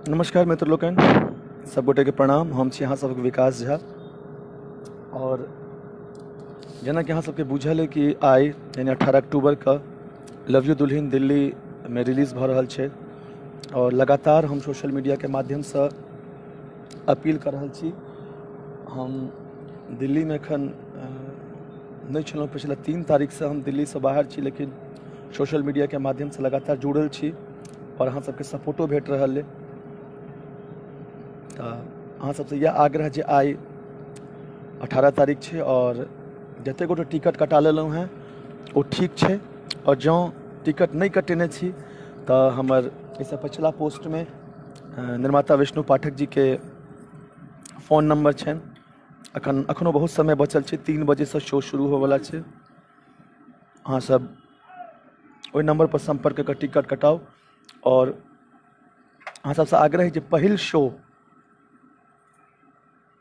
नमस्कार मित्र लोकनि, सब गोटेके प्रणाम। हम छी अहाँ सबके विकास झा। और जेनाकि अहाँ सबके बुझल अइ कि आइ यानी 18 अक्टूबरके लव you दुल्हिन दिल्लीमे रिलीज भऽ रहल छै और लगातार हम सोशल मीडियाके माध्यमसँ अपील कऽ रहल छी। हम दिल्लीमे एखन नहि छलहुँ, पिछला 3 तारीखसँ हम दिल्लीसँ बाहर छी, लेकिन सोशल मीडियाके माध्यमसँ लगातार जुड़ल छी और अहाँ सबके सपोर्टो भेट रहल अइ। तऽ अहाँ सबसँ इएह आग्रह जे आइ 18 तारीख छै और जतेक गोटे टिकट कटा लेलहुँ हेँ ओ ठीक छै, और जँ टिकट नहि कटेने छी तऽ हमर एहिसँ पछिला पोस्टमे निर्माता विष्णु पाठक जीके फोन नम्बर छनि। अखनो बहुत समय बचल छै, 3 बजेसँ शो शुरू होवला छै। अहाँ सब ओहि नम्बर पर सम्पर्क कऽ टिकट कटाउ। और अहाँ सबसँ आग्रह है जे पहिल शो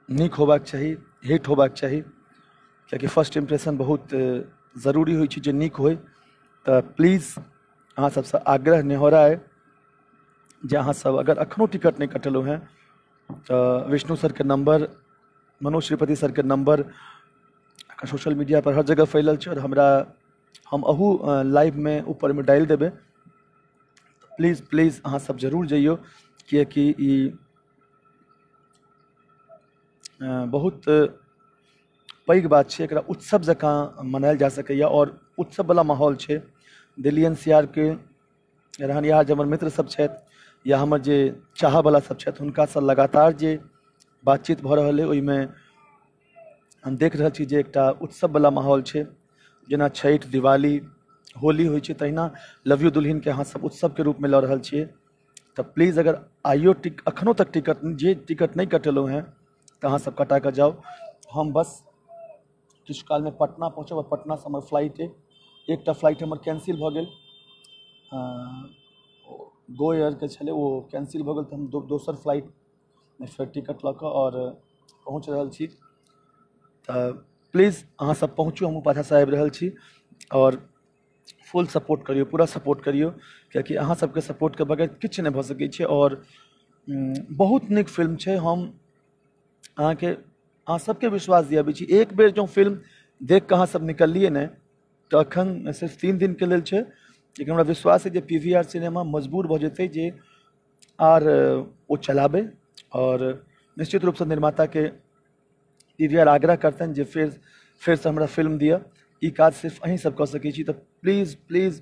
नीक होबाक चाही, हिट होबाक चाही, कियाकि फर्स्ट इम्प्रेशन बहुत जरूरी होइ छै जे नीक होइ। तऽ प्लीज अहाँ सबसँ आग्रह नेहोरा अइ जे अहाँ सब अगर अखनो टिकट नहि कटेलहुँ हेँ तऽ विष्णु सरके नम्बर, मनोज श्रीपति सरके नम्बर सोशल मीडिया पर हर जगह फैलल छै और हम अहू लाइवमे ऊपरमे डालि देबै। प्लीज प्लीज अहाँ सब जरूर जइयौ, कियाकि ई बहुत पैघ बात छै, एकरा उत्सव जकाँ मनायल जा सकैए और उत्सववला माहौल छै। दिल्ली NCR के रहनिहार जे हमर मित्र सब छथि या हमर जे चाहऽवला सब छथि, हुनकासँ लगातार जे बातचीत भऽ रहल अइ ओहिमे हम देख रहल छी जे एकटा उत्सववला माहौल छै। जेना छठि, दिवाली, होली होइ छै, तहिना लव you दुल्हिनके अहाँ सब उत्सवके रूपमे लऽ रहल छियै। तऽ प्लीज अगर आइयो अखनो तक टिकट, जे टिकट नहि कटेलहुँ हेँ तऽ अहाँ सब कटा कऽ जाउ। हम बस किछु कालमे पटना पहुँचब और पटनासँ हमर फ्लाइट अइ। एकटा फ्लाइट हमर कैंसिल भऽ गेल, गो एयरके छलै, ओ कैंसिल भऽ गेल, तऽ हम दोसर फ्लाइटमे फेर टिकट लऽ कऽ और पहुँच रहल छी। तऽ प्लीज अहाँ सब पहुँचू, हमहूँ पाछाँसँ आबि रहल छी और फुल सपोर्ट करियौ, पूरा सपोर्ट करियौ, कियाकि अहाँ सबके सपोर्टके बगैर किछु नहि भऽ सकै छै। और बहुत नीक फिल्म छै। हम अहाँ सबके विश्वास दियाबै छी, एक बेर जँ फिल्म देख कऽ अहाँ सब निकललियै नहि तऽ एखन सिर्फ 3 दिनके लेल छै, लेकिन हमरा विश्वास है जे PVR cinema मजबूर भऽ जेतै जे आर ओ चलाबै और निश्चित रूपसँ निर्माताके PVR आग्रह करतनि जे फेरसँ हमरा फिल्म दिअ। ई काज सिर्फ अहीं सब कऽ सकै छी। तऽ प्लीज प्लीज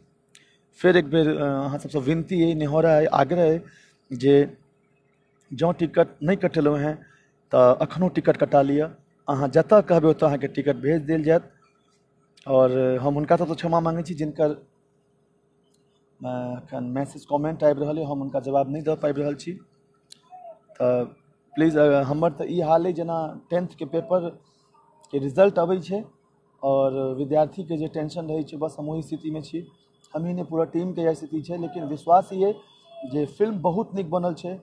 फेर एक बेर अहाँ सबसँ विनती अइ, नेहोरा अइ, आग्रह अइ जे जँ टिकट नहि कटेलहुँ हेँ तऽ अखनो टिकट कटा लिअ। अहाँ जतऽ कहबै ओतऽ अहाँके टिकट भेज देल जायत। और हम हुनका सबसँ क्षमा माँगै छी जिनकर एखन मैसेज कमेंट आबि रहल अइ, हम हुनका जवाब नहि दऽ पाबि रहल छी। तऽ प्लीज हमर तऽ ई हाल अइ जेना 10th के पेपरके रिजल्ट अबै छै और विद्यार्थीके जे टेंशन रहै छै, बस हम ओही स्थितिमे छी। हमही नहि, पूरा टीमके इएह स्थिति छै। लेकिन विश्वास ई अइ जे फिल्म बहुत नीक बनल छै।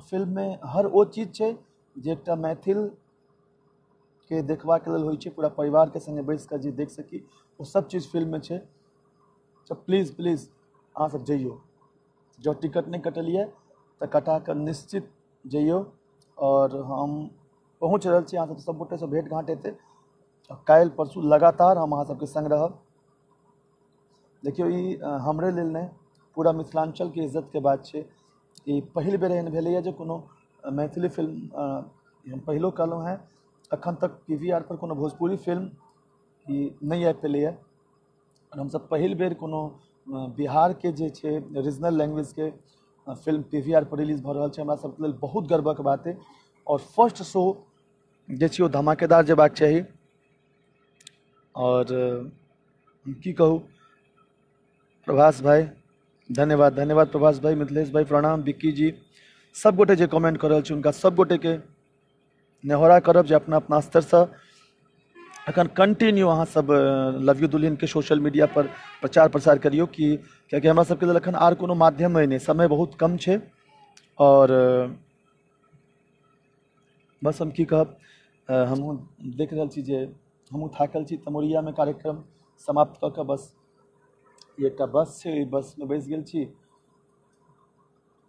फिल्ममे हर ओ चीज छै जे एकटा मैथिलके देखबाक लेल होइ छै, पूरा परिवारके सङ्गे बैस कऽ जे देख सकी, ओ सब चीज फिल्ममे छै। तऽ प्लीज प्लीज अहाँ सब जइयौ, जँ टिकट नहि कटेलियै तऽ कटा कऽ निश्चित जइयौ। और हम पहुँच रहल छी, अहाँ सब सब गोटेसँ भेँट घाँट हेतै। काल्हि परसू लगातार हम अहाँ सबके सङ्ग रहब। देखियौ, ई हमरे लेल नहि, पूरा मिथिलाञ्चलके इज्जतके बात छै। ई पहिल बेर एहन भेलैए जे कोनो मैथिली फिल्म, हम पहिलो कहलहुँ हेँ, अखन तक PVR पर कोनो भोजपुरी फिल्म ई नहि आबि पेलैए। आओर हमसब पहिल बेर कोनो बिहारके जे छै रीजनल लैंग्वेजके फिल्म PVR पर रिलीज भऽ रहल छै। हमरा सबके लेल बहुत गर्वक बात अइ। आओर फर्स्ट शो जे छै ओ धमाकेदार जेबाक चाही। और की कहू, प्रभास भाई धन्यवाद, धन्यवाद प्रभास भाई, मिथिलेश भाई प्रणाम, विक्की जी, सब गोटे जे कमेंट कऽ रहल छी हुनका सब गोटेके नेहोरा करब जे अपना अपना स्तरसँ अखन कंटिन्यू अहाँ सब लव you दुल्हिनके सोशल मीडिया पर प्रचार प्रसार करियौ, कि कियाकि हमरा सबके लेल अखन आर कोनो माध्यम अइ नहि, समय बहुत कम छै। और बस हम की कहब, हमहूँ देख रहल छी जे हमहूँ थाकल छी। तमोरियामे कार्यक्रम समाप्त कऽ कऽ बस ई एकटा बस छै, ओहि बसमे बैस गेल छी।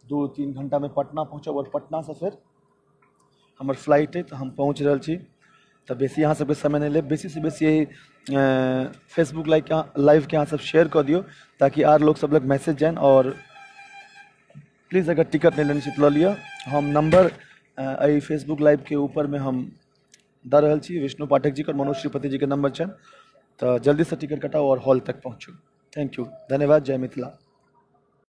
2-3 घण्टामे पटना पहुँचब आओर पटनासँ फेर हमर फ्लाइट अइ, तऽ हम पहुँच रहल छी। तऽ बेसी अहाँ सबके समय नहि लेब। बेसीसँ बेसी एहि फेसबुक लाइवके अहाँ सब शेयर कऽ दियौ ताकि आर लोक सब लग मैसेज जानि। आओर प्लीज अगर टिकट नहि लेने छी तऽ लऽ लिअ। हम नम्बर एहि फेसबुक लाइवके ऊपरमे हम दऽ रहल छी, विष्णु पाठक जीके आओर मनोज श्रीपति जीके नम्बर छनि। तऽ जल्दीसँ टिकट कटाउ आओर हॉल तक पहुँचू। Thank you, धन्यवाद, जय मिथिला।